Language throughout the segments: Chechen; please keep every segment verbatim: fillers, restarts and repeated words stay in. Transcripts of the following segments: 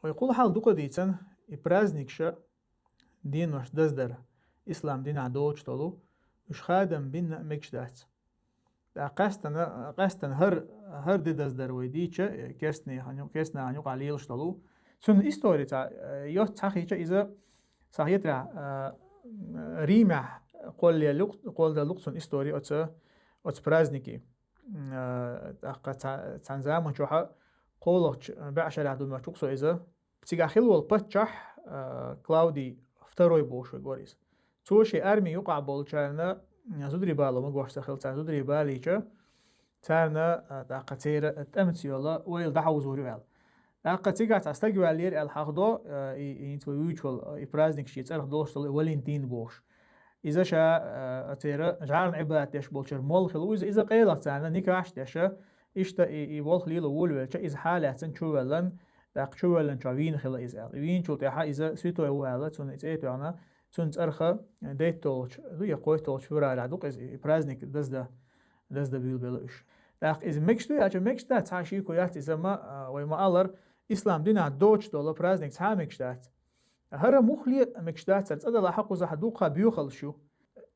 Вай кхул хьал дукха дийцан, и праздникша денош даздар, ислам динахь доцуш долу, уьш хадам бинна а мегаш дац. ТӀаккха къаьстана, къаьстана хӀар, хӀар де даздар вай дийча, керстнехьан ю-, керстнахьан юкъахь лелаш долу. Цуьнан истори ца, йоц цхьа хийча иза, сан хетарехь, а, Римехь кхоллалук-, кхолладалук цуьнан истори оцу, оцу празднике. М, а, тӀаккха ца-, цхьана заман чохьа кхоалгӀачу бӀешарахь ду моьттуш ву со иза. Цигахь хилла волу паччахь, а, Клавдий второй бохуш верг вара иза. Цо шен арми юкъахь болчарна, м, зударий бало магош ца хилла, цара зударий балийча, царна, а, тӀаккха церан тӀамца йолу ойла дӀахьовзор ю аьлла. ТӀаккха цигахь цхьа стаг ваьллера аьлла хьахдо, а, и, и хӀинца вай вуьйцуш волу, а, и праздник шен цӀарах долуш долу Валентин бохуш. Иза ша, а, церан жӀарна Ӏибадат деш болчара молла хилла ву иза, иза къелах царна никахьаш а деша, иштта и, и волх лело волавелча, иза хьалаьцна чувоьллан, тӀаккха чувоьллинчохь вийна хилла иза аьлла. Вийначул тӀаьхьа иза святой ву аьлла, цунна и цӀе а тоьхна, цуьнан цӀарах дейтталгӀачу ду я кхойтталгӀачу февралехь ду-кх иза, и праздник даздан, даздан буьйлабелла уьш. ТӀаккха иза мегаш ду аьлча, мегаш дац, цхьа шеко яц иза ма, а, вай ма-аллара, ислам динахь доцуш долу праздник цхьа а мегаш дац. ХӀара муххале а мегаш дацара, цкъа делахь кхузахь дуккха боьхаллаш ю.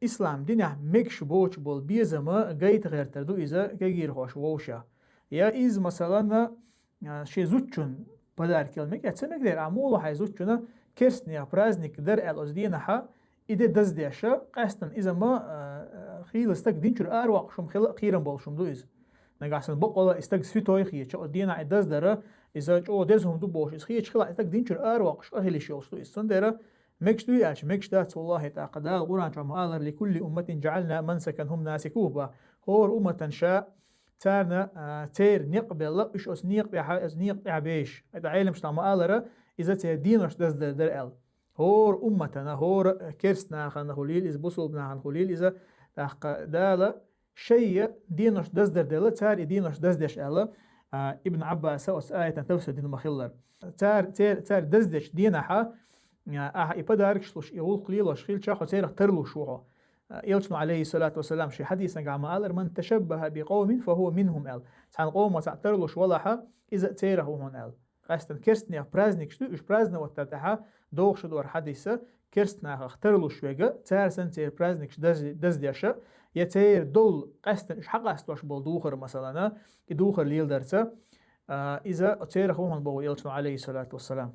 Ислам динехь мегаш боцуш болу безам гайта гӀертар ду иза кегийрхоша вовшех. Я иза, масалан, а, шен зудчун подарок яла мега, я ца мегадера, а муха хьайн зудчунна керстанех праздник дара аьлла оцу денахьа, и де даздеша, къаьстина иза ма, а, хийла стаг динчуьра аравоккхуш хӀума хила а кхерам болуш хӀума ду иза. Нагахь санна бакъволу и стаг святой хетча, оцу денахь и даздара, иза чӀогӀа деза хӀума ду бохуш, иза хеташ хилахь, и стаг динчуьра аравоккхуш къахьоьгуш йолуш ду иза. Цундела мегаш дуй аьлча, мегаш дац, валлахӀи, тӀаккха Дала Къуръан чохь ма-аллара: «Ликулли умматин джаӀална мансакан хӀум насикуху», бах. ХӀора умматан ша царна, а, церан некъ белла, уьш оцу некъа тӀехь, оцу некъа тӀехь беш. ХӀета Ӏеламнаха ма-аллара, иза церан денош даздар дара аьлла. ХӀора умматана, хӀора керстанахана хуьлийла иза, бусулбанахана хуьлийла иза, тӀаккха Дала шайя денош даздар делла, цара и денош даздеш аьлла, а, Ибн Ӏаббаса оцу аятан тафсир дина ма-хиллара. Цара, цер-, цара даздечу денахьа, а, ахьа и подаркаш луш, и гӀуллакх лелош хилча, хьо церах тарлуш ву хьо. А, Элчано, алейхиссалату вассалам, шен хьадисан гӀа ма-аллара: «Ман ташаббаха би къавмин, фа хува минхум», аьлла. Цхьана къоман цхьаъ тарлуш валахьа, иза церах ву хьуна аьлла. Къаьстина керстанех праздникаш ду, уьш праздновать дар тӀехьа догӀуш ду хӀара хьадиса, керстанахах тарлуш верг, цара санна церан праздникаш даз-, даздеша, я церан долу къаьстина уьш хьакъастош болу духар, масалана, и духар леладарца, а, иза церах ву хьуна боху Элчано, алейхиссалату вассалам.